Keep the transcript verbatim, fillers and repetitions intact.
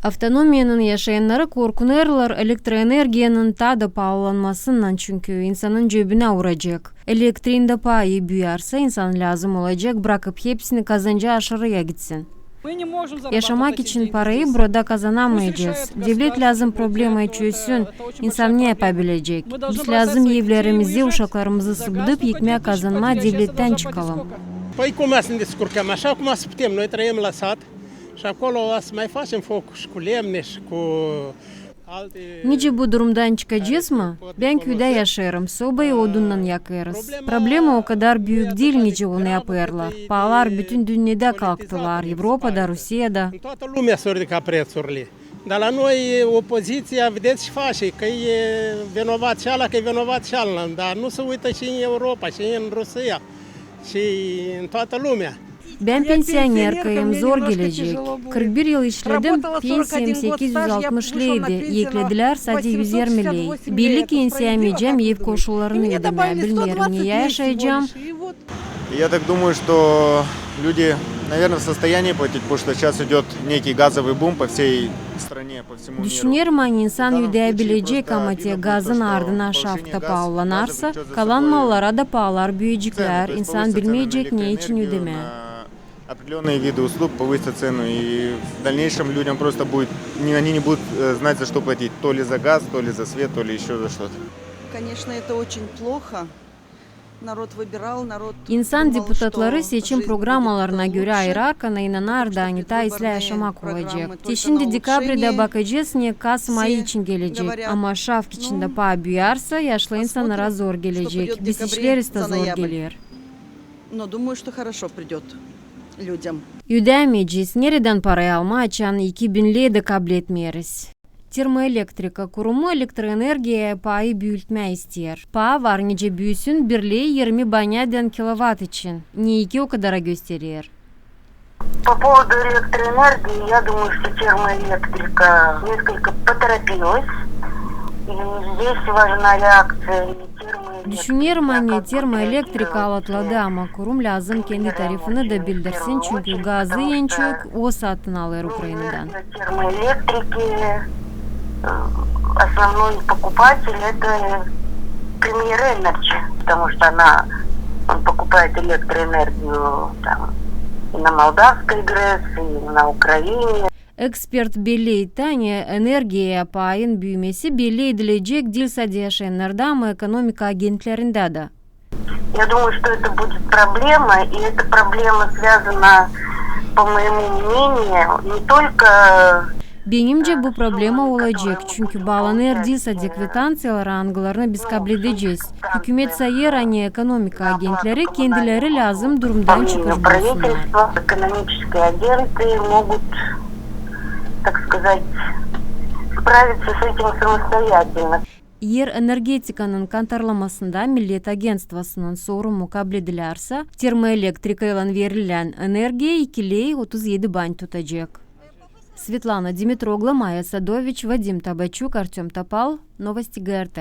Avtonomiyanın yaşayannarı korkunêrlar elektroenergiyanın taa da paalılanmasından, çünkü insanın cebinä uracek. Elektriin dä paayı büüyärsä, insan lääzım olacek brakıp hepsini, kazancı aşırıya gitsin. Yaşamak için parayı burada kazanamayacez. Devlet lääzım problemayı çözsün. İnsan ne yapabilecek? Biz lääzım evlerimizi, uşaklarımızı sıbdıp, ekmäk kazanmaa devlettän çıkalım. Păi cum să ne descurcăm? Așa cum să putem, noi trăim la sat și acolo o să mai facem foc și cu lemne și cu alte... Nicä bu durumdan çıkacez mı? Bän küüdä yaşêêrım, sobayı odunnan yakêrız. Problema o kadar büük diil, nicä onu yapêrlar. Paalar bütün dünnedä kalktılar, Evropada, Rusiyada. În toată lumea s-au ridicat prețurile. Dar la noi opoziția, vedeți ce face, că e vinovat și ala, că e vinovat și ala, dar nu se uită și în Europa, și în Rusia, și în toată lumea. Bän pensioner, kayım zor gelecek. Kırk bir yıl işledim, pensiyam sekiz üz altmış leydi, ekledilär sade üz irmi ley. Belli ki, ensiyämeyecäm ev koşullarını ödemää, bilmeerim, neyä yaşayacam. Я так думаю, что люди, наверное, в состоянии платить, потому что сейчас идёт некий газовый бум по всей стране, по всему миру. Düşünerim, ani insan ödäbilecek, ama te gazın ardına şafta paalılanarsa, kalan mallara da paalar büüyeceklär, insan bilmeyecek, ne için ödemää. Определённые виды услуг повысят цену, и в дальнейшем людям просто будет, не, они не будут, э, знать, за что платить, то ли за газ, то ли за свет, то ли ещё за что-то. Конечно, это очень плохо. İnsan deputatları seçim programalarına görä ayırarkan inanardı, ani taa islää yaşamak olacek. Te şindi dekabredä bakacez, ne kas-may için gelecek. Ama şafk içindä paa büüyärsä, yaşlı insannara zor gelecek. Biz işleriz, taa zor geler. Ödämeyecez. Neredän parayı almaa, açan iki bin ley dä kabletmeeriz? Termoelektrika kurumu elektroenergiyaya paayı büültmää isteer. Paa var, nicä büüsün, bir ley irmi banyadan kilovat için. Ne iki o kadara gösterer. По поводу электроэнергии, я думаю, что термоэлектрика несколько поторопилась. И здесь важна реакция. Düşünerim, ani termoelektrika alatladı, ama kurum lääzım kendi tarifını da bildirsin, çünkü gazı en çok o satın alêr Ukrainadan. Термоэлектрики, э, основной покупатель — это Premier Energy, потому что она, он покупает электроэнергию там и на Молдавской ГРЭС, и на Украине. Ekspert belleytä, ani energiyaya paayın büümesi belli edilecek diil sade yaşayannarda, ama ekonomika agentlerindä dä. Я думаю, что это будет проблема, и эта проблема связана, по моему мнению, не только... Benimcä, bu problema olacek, çünkü baalanêr diil sade kvitanţiyalara, angılarını biz kabledecez. Hükümet sayêr, ani ekonomika agentleri kendileri lääzım durumdan çıkış bulsunnar. Правительство, экономические агенты могут, так сказать, справиться с этим самостоятельно. Er energetikanın kontrolamasında Millet agentstvosının sorumu kabledilärsə, termoelektrikaylan verilän energiya iki ley otuz edi bany tutacek. Svetlana Dimitroglu, Maya Sadoviç, Vadim Tabaçuk, Artöm Topal, Novosti GRT.